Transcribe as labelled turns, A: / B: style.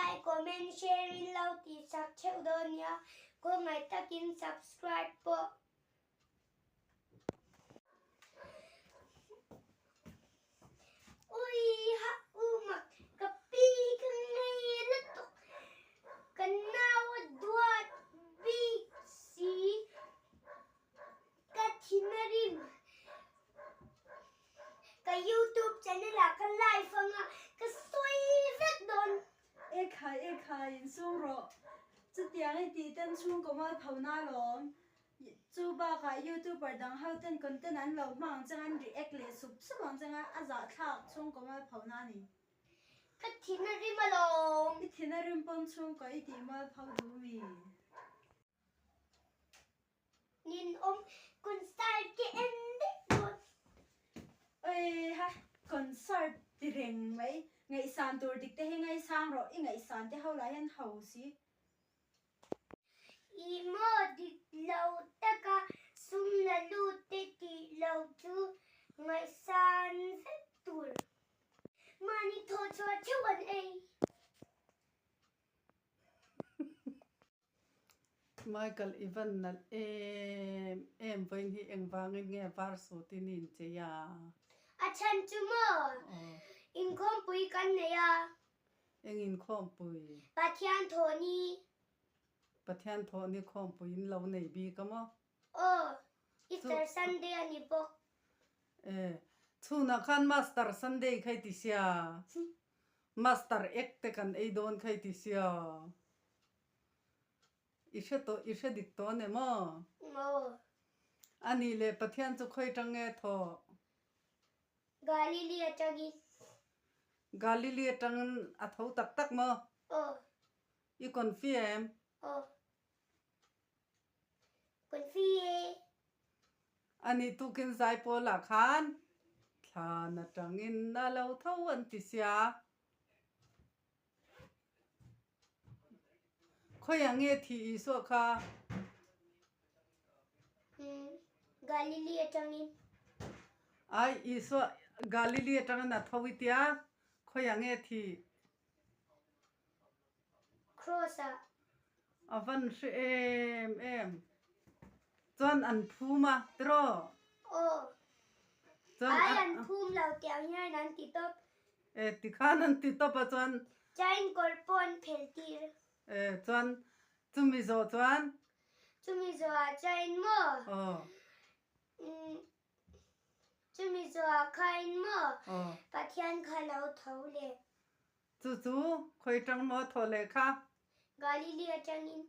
A: Like, comment, share in lo tih sak theuh dawn nia, khawngaih takin subscribe pawh. Ui ha u mak ka pi ka ngei lutuk ka nau a duat bik si ka thin a rim ka youtube channel ah ka live anga ka sawi vek dawn.
B: E khai e khai insum rawh chutiang i tih ten chhungkaw mualpho na lawm Chu bakah youtuber dang ho ten content an lo hma ang chang an react leh sup sup ang chang a, a zahthlak chhungkaw mualpho na a ni.
A: Ka thin a rim alawm.
B: I thin a rim pawn chhungkaw i tih mualpho duh mi?
A: Ninawm concert ke en daih dawn.
B: Oi ha, concert ti reng mai. Ngaihsan tur dik te hi ngaisang rawh, i ngaihsan te ho lah hian ho si.
A: I maw dik lo taka sum la lut te tih lo chu ngaihsan vek tur. Mahni thawh chhuah theuh an ei.
C: Michael i van nalh em em vawiin hi engvangin nge var sutin i inchei a?
A: A chhan chu maw inkhawmpui kan nei a.
C: Eng inkhawmpui?
A: Pathian thawhni.
C: Pathian thawhni khawmpui in lo nei bik a maw?
A: Aw, Easter Sunday a ni bawk.
C: E, chhunah khan Master Sunday kha i ti sia, Master Egg te kan ei dawn kha i ti sia. I hre tawh, i hre dik tawh a ni maw?
A: Aw.
C: A nih leh Pathian chu khawi tang nge thawh?
A: Galili atangin.
C: Galili atangin a tho tak tak maw?
A: Aw.
C: I confi em?
A: Aw. Confi e.
C: A nih tukin zai pawlah khan thlan atangin a lo tho an ti sia. Khawiah nge thih Isua kha?
A: Galili atangin.
C: Ai, Isua Galili atangin a tho i tia, khawiah nge thih?
A: Cross ah.
C: A van hre em em. Chuan an phum a, tiraw?
A: Aw.
C: Chuan
A: Ai an phum lo tiang hian an ti tawp.
C: E tikhan an ti tawp a chuan.
A: Chain kawr pawh an phel tir.
C: E chuan chumi zawh chuan.
A: Chumi zawhah chain maw?
C: Aw.
A: Chumi zawhah khain maw?
C: Aw.
A: Pathian kha lo tho leh.
C: Chu chu khawi tang maw thaw leh kha?
A: Galili atangin.